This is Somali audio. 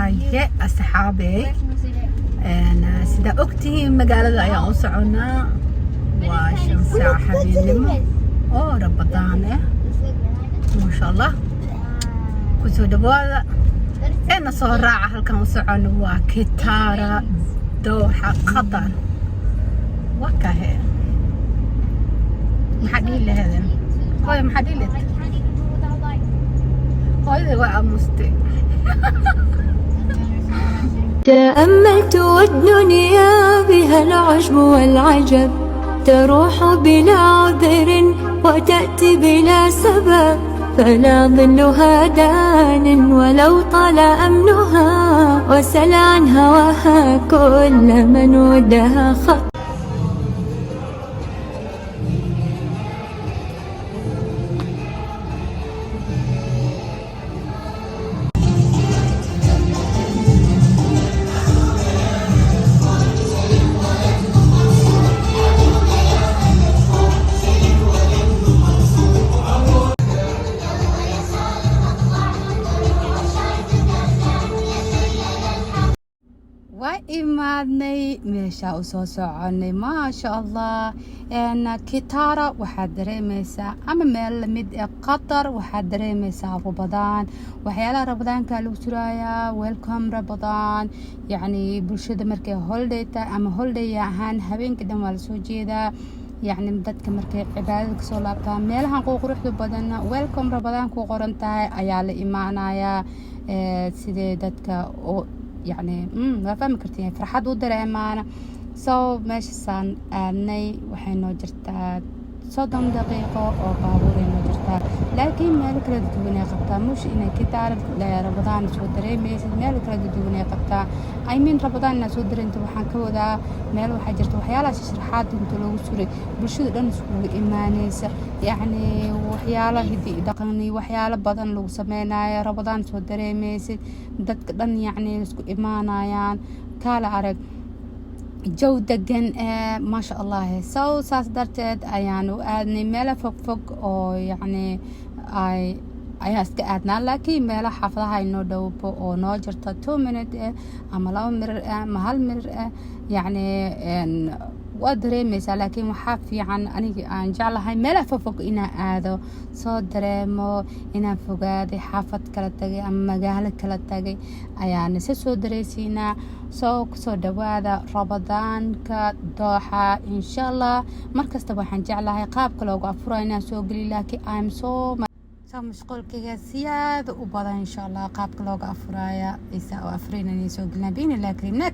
Haye asxaabey, sidaa ogtihiin magaalada ayaan u soconaa. Waa 5 saac habeenimo oo Ramadaan ah. Maasha Allah, kusoo dhawaada eena soo raaca. Halkan u socono waa Kitara, Dooxa, Qatar. Waa kahe, maxaa dhihi laheedeen? Hooyo, maxaa dhihi laheed? Hooyada waa aamustay. تأملت والدنيا بها العجب والعجب، تروح بلا عذر وتأتي بلا سبب، فلا ظلها دان ولو طال أمنها، وسل عن هواها كل من ودها خط. Waa imaadnay meeshaa u soo soconay. Maasha Allah, Kitara waxaad dareemeysaa ama meel lamid ee Qatar waxaad dareemeysaa Ramadaan. Waxyaalaha Ramadaanka lagu surayaa, "Welcome Ramadaan." Yacni bulshada markay holiday tahay ama holiday ahaan, habeenka dhan waa lasoo jeedaa. Yacni dadka markay cibaadada kasoo laabtaan, meelahan quruxda badan "Welcome Ramadaan" ku qoran tahay ayaa la imaanayaa. Sidee dadka oo yacni waa fahmi kartiin, farxad u dareemaana. So meeshasaan aadnay, waxay noo jirtaa 30 daqiiqo oo baabuuray noo jirtaa, laakiin meelo kala duwan ay qabtaa. Mush inay Kitaara Ramadaan soo dareemaysid, meelo kala duwan ay qabtaa. I mean, Ramadaan inaad soo dareento waxaan ka wadaa, meel waxaa jirta waxyaalaha sharaxaad inta loogu suray bulshada dhan iskugu imaaneysa, yacni waxyaalo hidi iyo dhaqan iyo waxyaalo badan lagu sameynayo. Ramadaan soo dareemeysid, dadka dhan yacni isku imaanayaan, kaala arag, jaw degan ee, maasha Allah. So saas darteed ayaan u aadnay. Meelo fog fog oo yacni ay ayaa iska aadnaa, laakiin meelaha xaafadaha inoo dhowbo oo noo jirta 2 minute eh ama 2 mirir ah ama 1 mirir ah, yacni waa dareemeysaa. Laakiin waxaa fiican, aniga aan jeclahay, meelaha fogfog inaan aado, soo dareemo inaan fogaaday, xaafad kala tagay ama magaalo kala tagay ayaan isa soo dareysiinaa. Soo kusoo dhawaada Ramadaanka Dooxa, insha Allah. Markasta waxaan jeclahay qaabka loogu afuro inaan soo geliyo, laakiin I'm so soo mashquulkayga siyaada u badan. Insha Allah qaabka looga afuraya isa oo afurayna soo gelinaa biidni Illahi kariim next.